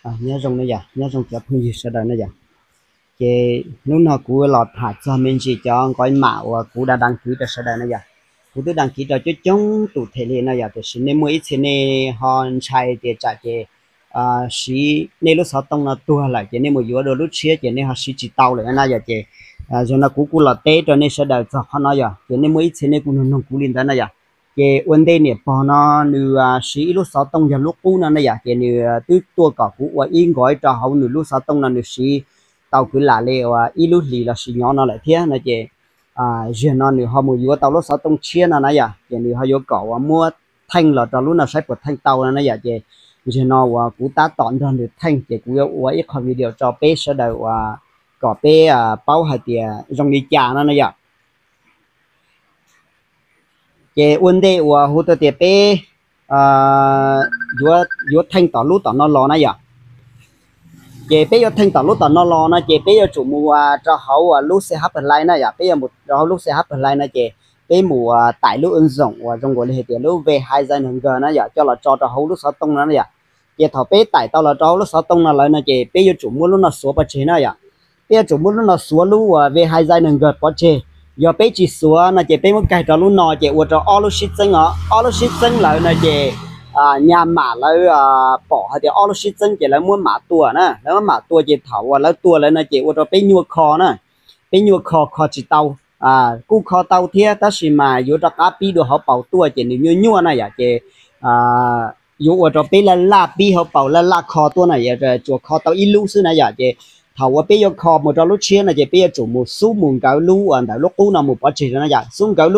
Nyob zoo na yom, nyob zoo cov phooj ywg sawv daws na yom. Ces hnub no kuv los tham txog me ntsis cov nqaim mam uas kuv da daj kiv rau sawv daws na yom. Kuv twb daj kiv rau coob coob tus them li no yom, tiam sis nej muaj ib txhia nej ho ntshai tias tsam ces siv nej lub xov tooj no tuag lawm ces nej mus yuav dua lub tshiab ces nej ho siv tsis tau lawm na yom. Ces zaum no kuv kuj los teb rau nej sawv daws txog qhov no yom, ces nej muaj ib txhia nej kuj nug nug kuv li ntawd na yom. Ces ua ntej niam pog no nws siv ib lub xov tooj yog lub qub no na yom, ces nws twb tuaj kom kuv ua ib nqaim rau hauv nws lub xov tooj no nws siv tau kwv lam li uas ib lub hlis los sis nyob no lawm thiab no ces ziag no nws ho mus yuav tau lub xov tooj tshiab no na yom, ces nws ho yuav kom uas muab theej los rau lub no saib puas theej tau no na yom. Ces ziag no uas kuv tab tom nrog nws theej ces kuv yuav ua ib qho video tso peb sawv daws uas kom peb paub hais tias zoo li cas no na yom. Ces ua ntej uas hu tau tias peb yuav theej tom lub tom no los na yom. Ces peb yuav theej tom lub tom no los no ces peb yuav tsum mus rau hauv lub C H Play na yom, peb yuav mus rau hauv lub C H Play no ces peb mus tais lub ua ntxoom uas zoo nkaus li hais tias lub V hai Zai Nws Nkawg na yom, coj los tso rau hauv lub xov tooj no na yom. Ces thaum peb tais tau los rau hauv lub xov tooj no lawm no ces peb yuav tsum muab lub no xuav pov tseg na yom. Peb yuav tsum muab lub no xuav lub uas V hai Zai Nws Nkawg pov tseg. Yog peb tsis xuav no ces peb muab kaig rau lub no ces ua rau ob lub sib txeeb os, ob lub sib txeeb lawm no ces nyaj mam lawv pom hais tias ob lub sib txeeb ces lawv muab mam tua na, lawv muab mam tua ces thaum uas lawv tua lawm no ces ua rau peb nyuaj kho na, peb nyuaj kho kho tsis tau. Kuj kho tau thiab tab sis mas yuav rov qab pib dua hauv paus tuaj ces nws nyuaj nyuaj na yom, ces yuav ua rau peb laj laj pib hauv paus laj laj kho tuaj na yom, tsuas kho tau ib lub xwb na yom. Ces thaum uas peb yuav kho mus rau lub tshiab no ces peb yuav tsum mus xub mus nkawd lub uas ntawm lub qub no mus pov tseg rau na yom, xub nkawd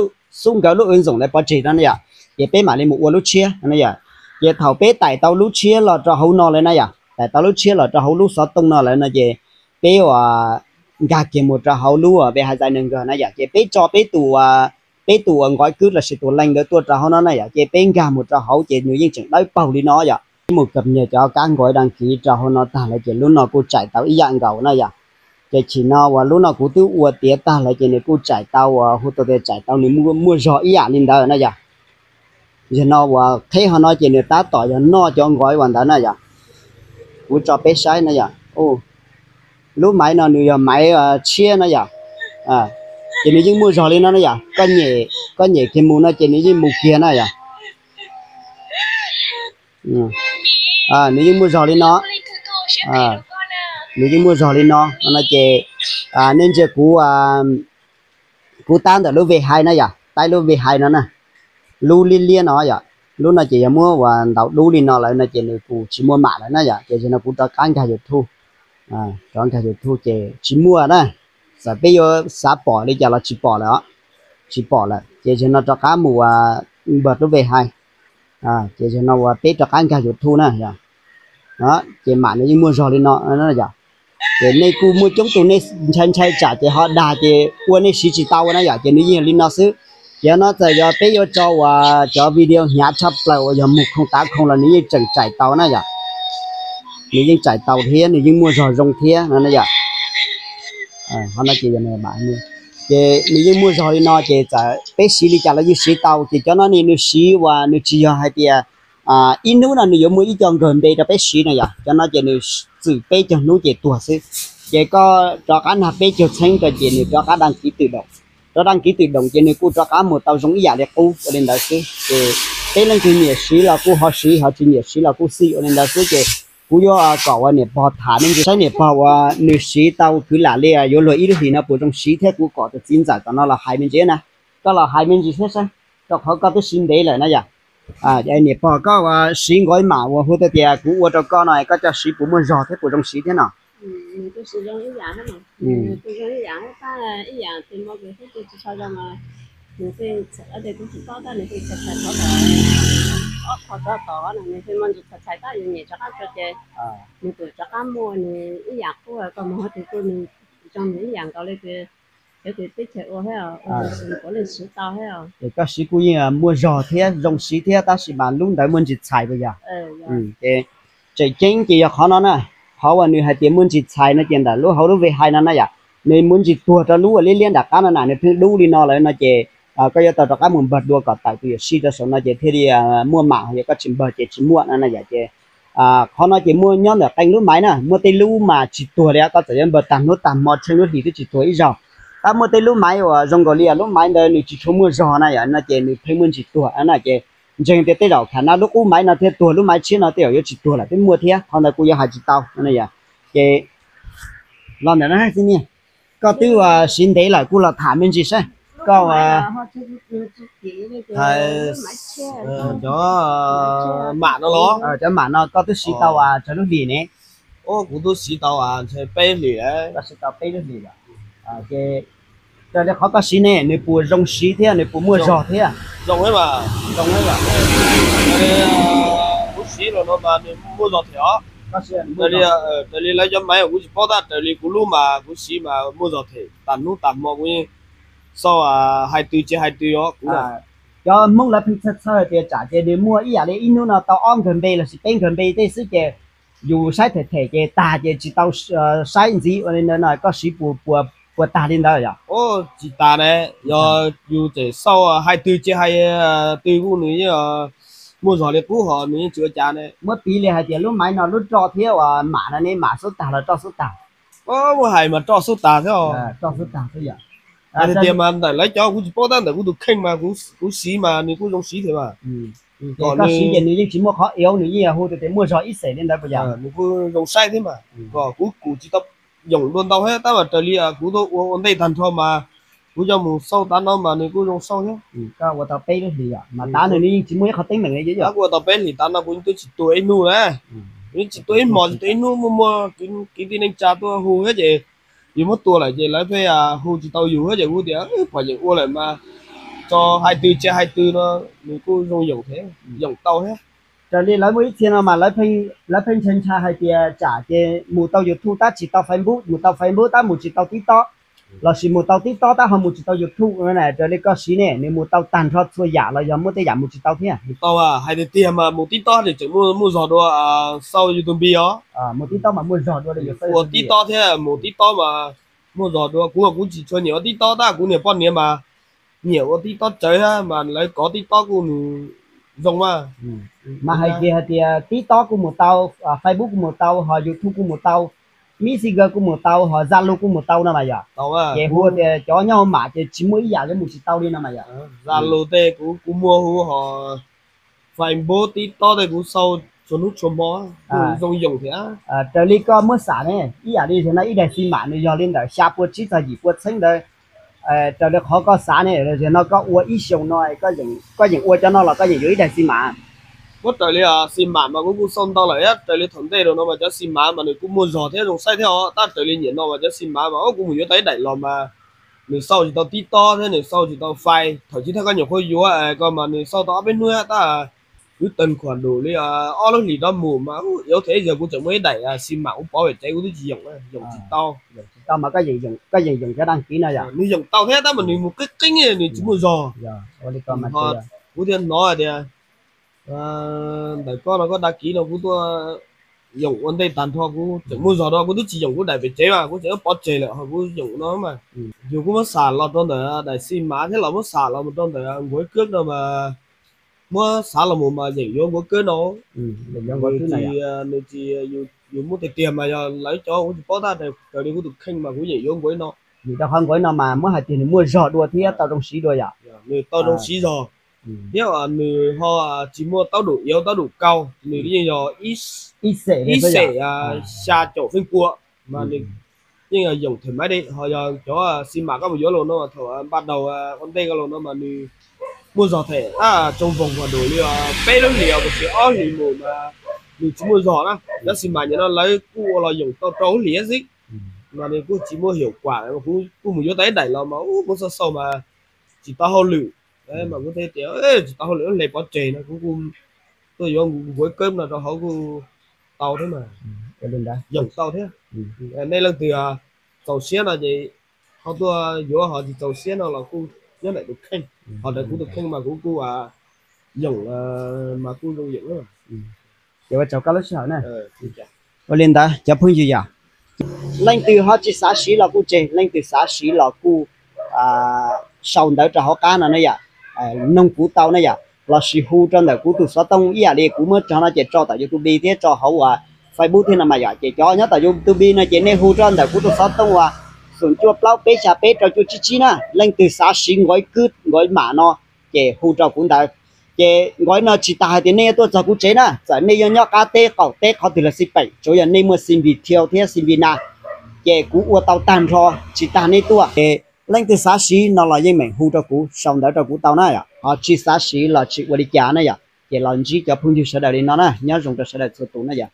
lub ua ntxoom ntawd pov tseg rau na yom, ces peb mam li mus ua lub tshiab na yom. Ces thaum peb tais tau lub tshiab los rau hauv no lawm na yom, tais tau lub tshiab los rau hauv lub xov tooj no lawm no ces peb uas nkag kiag mus rau hauv lub V hai Zai Nws Nkawg na yom, ces peb tso peb tus, peb tus uas nqaim kwv los sis tus leej ntawd tuaj rau hauv no na yom, ces peb nkag mus rau hauv ces nws yeej tseem dawb paug li no yom. Peb mus kab nyag cov kab nqaim daj kiv rau hauv no tag lawm ces lub no kuj tsaim tau ib yam nkaus na yom. Ces chim no uas lub no kuv twb ua tiav tag lawm ces nws kuj tsaim tau uas hu tau tias tsaim tau nws muaj zog ib yam li ntawd na yom. Yog no uas qheb ho no ces nws tab tom yog noj cov nqaim uas ntawd na yom. Kuv tso peb saib na yom. Lub maiv no nws yog maiv tshiab na yom. Ces nws yeej muaj zog li no na yom, koj nyem kiag mus no ces nws yeej mus kiag na yom. Nws yeej muaj zog li no, nws yeej muaj zog li no no ces nej ntsia kuv, kuv tab ntawm lub V hai na yom, tab lub V hai no na, lub liab liab no yom. Lub no ces yog muab uas ntaus dub li no lawm no ces nws kuj tsis muaj mam lawm na yom, ces zaum no kuv rov qab nkag YouTube, rov nkag YouTube ces tsis muaj na. Txawm peb yuav xav pom li cas los tsis pom lawm, tsis pom lawm ces zaum no rov qab mus npawg lub V hai, ces zaum no uas peb rov qab nkag YouTube na yom. Ces mam nws yeej muaj zog li no yom. Ces nej kuj muaj coob tus nej ntshai ntshai tsam ces ho dag ces ua nej siv tsis tau na yom, ces nws yeej yog li no xwb. Ces no txawm yog peb yuav tso uas cov video hnyav tshaj plaws uas yog mus khoom tav khoom los nws yeej tseem tsaim tau na yom. Nws yeej tsaim tau thiab nws yeej muaj zog zoo thiab no yom. Ces nws yeej muaj zog li no ces txawm peb siv li cas los yeej siv tau. Ces cov no ne nws siv uas nws tsis yog hais tias ib hnub no nws yuav muaj ib co nkawg npe rau peb siv no yom. Cov no ces nws txwm peb caug hnub ces tuag xwb. Ces koj rov qab nag peb caug txheeb rau ces nws rov qab daj kiv twm doom. Rov daj kiv twm doom ces nws kuj rov qab mus tau zoo ib yam li qub ua li ntawd xwb. Ces peb leej twg nyiam siv los kuj ho siv, ho tsis nyiam siv los kuj xij ua li ntawd xwb. Ces kuv yuav kom uas niam pog tham me ntsis saib niam pog uas nws siv tau kwv lam li yuav luag ib lub hlis no puas zoo siv thiab kuv kom tus txiv ntxawm tom no los hais me ntsis na. Koj los hais me ntsis thiab saib, rau qhov koj twb siv ntev lawm na yom. Niam pog koj uas siv nqaim mam uas hu tau tias kuv ua rau koj no koj coj siv puas muaj zog thiab puas zoo siv thiab no? Nws tus rov qab muaj nws ib yam qub, koj mus hauv twg kuj nws zoo nws ib yam nkaus li, cov twg teb chaws ua thiab, ua leej siv tau thiab. Ces koj siv kuj yeej muaj zog thiab zoo siv thiab tab sis mas lub ntawd muaj ntsis txhais puas yog? Ces tseem ceeb ces yog qhov no na, qhov uas nws hais tias muaj ntsis txhais no ces ntawm lub hauv lub V hai no na yom, nws muaj ntsis tuag rau lub uas liab liab nram qab no na, nws pheej dub li no lawm no ces koj yuav tau rov qab mus npawg dua kom tawm tus yuam sij rau saum no ces thiaj li muaj mam, yog koj tsis npawg ces tsis muaj no na yom. Ces Qhov no ces muaj nyob ntawm qee lub maiv na, muaj tej lub mas tsis tuag li, koj txawm yuav npawg tag hnub tag hmo tsheej lub hlis twb tsis tuag ib zaug. Tab muaj tej lub maiv uas zoo nkaus li lub maiv ntawd nws tsis tshua muaj zog na yom, no ces nws pheej muaj ntsis tuag na ces ntseeg tias tej zaum khav no lub qub maiv no thiaj tuag, lub maiv tshiab no tej zaum yuav tsis tuag lawm, twb muaj thiab, qhov ntawd kuv yuav hais tsis tau no yom. Ces los ntawm no xwb niag, koj twb siv ntev lawm kuj los tham me ntsis saib. Koj cov mam no los, cov mam no koj twb siv tau tsawg lub hlis ne? Kuv twb siv tau ntshe peb hlis, siv tau peb lub hlis lawm. Ces raws li qhov koj siv ne nws puas zoo siv thiab nws puas muaj zog thiab? Zoo thiab mas, zoo thiab. Kuv siv los no mas nws muaj zog thiab os. Raws li lawv cov maiv kuv tsis paub tab, raws li kuv lub mas kuv siv mas muaj zog thiab, tag hnub tag hmo kuv yeej xauj hais twg ces hais twg os. Cov Hmoob lawv pheej txhawj txhawj tias tsam ces nws muaj ib yam li ib hnub no tau ob nkawg npe lossis peb nkawg npe tej xwb ces yus saib them them ces tag ces tsis tau saib ntxiv ua li ntawd no, koj siv puas, puas tag li ntawd yom? Tsis tas ne, yog yus tseem xauj hais twg ces hais twg kuj nws yeej muaj zog li qub hos nws yeej tsis ua cas ne. Muab piv li hais tias lub maiv no lub roj thiab uas mam no ne mam xub tag los roj xub tag? Muab hais mas roj xub tag thiab. Roj xub tag xwb yom. Hais tias mas ntawm lawv cov kuv tsis paub tab, ntawm kuv tus kheej mas kuv siv mas nws kuj zoo siv thiab mas. Koj siv ces nws yeej tsis muaj qhov iauv, nws yeej hu tias tias muaj zog ib xem li ntawd puas yog? Nws kuj zoo saib thiab mas, kom kuv kuj tsis tau yoom dua ntau thiab tab mas raws li kuv tuaj ua ua ntej tag nrho mas kuv coj mus xauj tav no mas nws kuj zoo xauj thiab. Koj ua tau peb lub hlis yom, mas tav no nws yeej tsis muaj ib qhov teeb meem li. Kuv ua tau peb hlis tav no kuv yeej twb tsis tuag ib hnub na. Kuv yeej tsis tuag ib hmos tsis tuag ib hnub, muaj muaj kwv tij neej tsa tuaj hu thiab ces yus muab tua lawm ces lawv pheej hu tsis tau yus thiab ces kuv tias pom yeem ua lawm mas tso hais twg ces hais twg no nws kuj zoo yoom thiab, yoom tau thiab. Raws li lawv muaj ib txhia no mas lawv pheej ntshai ntshai hais tias tsam ces mus tau YouTube tab tsis tau Facebook, mus tau Facebook tab mus tsis tau TikTok, lossis mus tau TikTok tab ho mus tsis tau YouTube no na. Raws li koj siv ne nws mus tau tag nrho txhua yam los yog muaj tej yam mus tsis tau thiab? Tau, hais tiag tiag mas mus TikTok nws tseem muaj zog dua xauj YouTube npi os. Mus TikTok mas muaj zog dua li ua TikTok thiab mus TikTok mas muaj zog dua. Kuv kuv tsis tshua nyiam ua TikTok tab kuv niag poj niam mas nyiam ua TikTok tsawv thiab mas lawv kov TikTok kuj nws zoo mas. Mas hais tias hais tias TikTok kuj mus tau, Facebook kuj mus tau, ho YouTube kuj mus tau, Messenger kuj mus tau, ho Zalo kuj mus tau no mas yom. Ces hu tias cov nyob hauv mam ces tsis muaj ib yam yuav mus tsis tau li no mas yom. Zalo tej kuv kuj muaj hu ho Facebook TikTok tej kuv xauj txhua hnub txhua hmo, zoo yoom thiab. Raws li koj muab xam ne, ib yam li zaum no ib daim xi mam nws yog li ntawm xya pua tsib txog yim pua txheeb ntawd, raws li qhov koj xav ne, zaum no koj ua ib xyoos no koj yeem ua cov no los koj yeem yuav ib daim xi mam? Muab raws li xi mam mas kuv kuj xauj ntau lawm, raws li thaum ntej rau no mas cov xi mam mas nws kuj muaj zog thiab zoo saib thiab os, tab raws li nim no mas cov xi mam mas kuv mus yuav tau ib daim los mas nws xauj tsis tau TikTok thiab nws xauj tsis tau Face, thaum chiv thawj koj nyuam qhuav yuav ko mas nws xauj tau ob peb hnub tab, kuv tees khuam dum li ob lub hlis rov mus mas yuav them ib zaug kuv tseem muaj ib daim xi mam kuv pov pem tsev kuv twb tsis yoom, yoom tsis tau. Tsis tau mas koj yeem yoom cov dag kiv no yom? Nws yoom tau thiab tab mas nws mus qeeb qeeb nws tsis muaj zog. Kuv thiaj hnov hais tias ntawm koj no koj dag kiv no kuv tuaj yoom ua ntej tag nrho kuv tseem muaj zog dua, kuv twb tsis yoom kuv daim pem tsev mas kuv tseem pov tseg lawm ho kuv yoom no mas. Yus kuj muab xam los rau ntawm daim xi mam thiab los muab xam los mus rau ntawm nkuaj kawb no mas, muab xav los mus mas yeem yuav nkuaj kawb no. Nws tsis, yus muab tiag tiag mas yog lawv cov kuv tsis paub tab, raws li kuv tus kheej mas kuv yeem yuav nkuaj no. Vim rau qhov nkuaj no mas muab hais tias nws muaj zog dua thiab tau zoo siv dua yom. Nws tau zoo siv zog thiab nws ho tsis muaj taub dum iauv taub dum kaus, nws yeej yog ib xeem xya caum feej pua mas nws yeej yoom them maiv de. Ho yog cov xi mam koj mus yuav los no thaum npaj daus ua ntej ko los no mas nws muaj zog them tab tsoo voog huam dum li peb lub hlis tiam sis ob hlis mus mas nws tsis muaj zog na. Cov xi mam nim no lawv kuj ua los yoom tau rau lub hlis xwb mas nws kuj tsis muaj hiaum kuam. Kuv kuj mus yuav tau ib daim los mas kuv xauj xauj mas tsis tau hauj lwm, mas kuv thiaj tias tsis tau hauj lwm hle pov tseg no kuv kuj tuaj yuav nkuaj kawb no rau hauv kuj tau thiab mas, yoom tau thiab. Nej leej twg txaus siab no ces ho tuaj yuav, ho tsis txaus siab no los kuj nyob ntawm tus kheej. Ho ntawm kuv tus kheej mas kuv kuj yoom mas kuj zoo yoom. Ces ua tsaug koj lub sij hawm na. Ua li ntawd cov phooj ywg yom, leej twg ho tsis xav siv los kuj tseg, leej twg xav siv los kuj sau ntawv rau hauv qab no na yom, noog kuv tau na yom. los sis hu rau ntawm kuv tus xov tooj ib yam li kuv muab tso no ces tso tom YouTube thiab tso hauv uas Facebook thiab no mas yom. Ces cov nyob tom YouTube no ces nej hu rau ntawm kuv tus xov tooj uas xoom cuaj plaub peb xya peb rau cuaj tsib tsib na. Leej twg xav siv nkaus ib kwb nkaus mam no ces hu rau kuv ntawd. Ces nkaus no tsis tas hais tias nej yuav tuaj txog kuv tsev na, txawm nej yuav nyob qab teb qaum teb qhov twg los xij peem, tsuav yog nej muaj xim npis thiau thiab xim npis nas, ces kuv ua tau tag nrho tsis tas nej tuaj. Ces leej twg xav siv no los yeej meem hu rau kuv, sau ntawv rau kuv tau na yom. Ho tsis xav siv los tsis ua li cas na yom. Ces los ntsib cov phooj ywg sawv daws li no na, nyob zoo rau sawv daws txhua tus na yom.